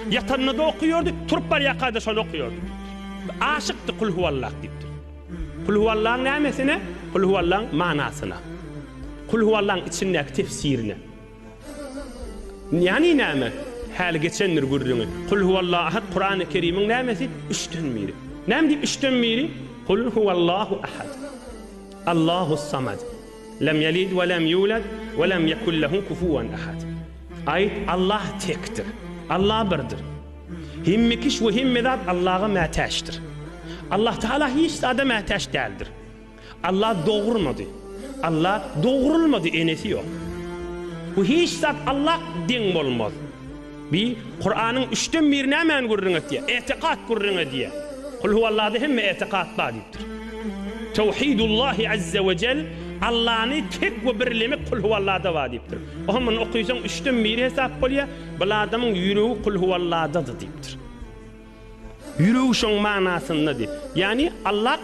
Ýatanda-da okaýardy, turup barýarka-da şony okaýardy diýipdir. Aşykdy Kulhuwallah diýipdir. Kulhuwallahyň nämesine? Kulhuwallahyň manasyna. Kulhuwallahyň içindäki tefsirine. Ýagny näme? Häli geçendir gürrüňi. Kulhuwallahu ahad Kurany Kerimiň nämesi? Üçden biri. Näme diýip üçden biri? Kul huwallahu ahad. Allahus samad. Lem ýelid we lem ýulad we lem ýekun lehu kufuwan ahad. Aýt, Allah tekdir. Allah birdir. Hemme kiş we hemme zat Allaha mätäçdir. Allah Tagala hiç zada mätäç däldir. Allah dogrmady. Allah dogrulmady, enesi ýok. We hiç zat Allah deň bolmaz. Bi Kuranyň üçden biri nämäni gürrüň etýär? Etikat gürrüň edýär. Kul huwallahda hemme etikat bar diýipdir. Tawhidullahi azze we jel Allany tek we birlemek kul huwallahda bar diýipdir. Oha muny okysaň üçden biri hesap bolýar. Bil adamyň ýüregi kul huwallahdady diýipdir. Ýüregi şoň manasyndady. Ýagny Allah.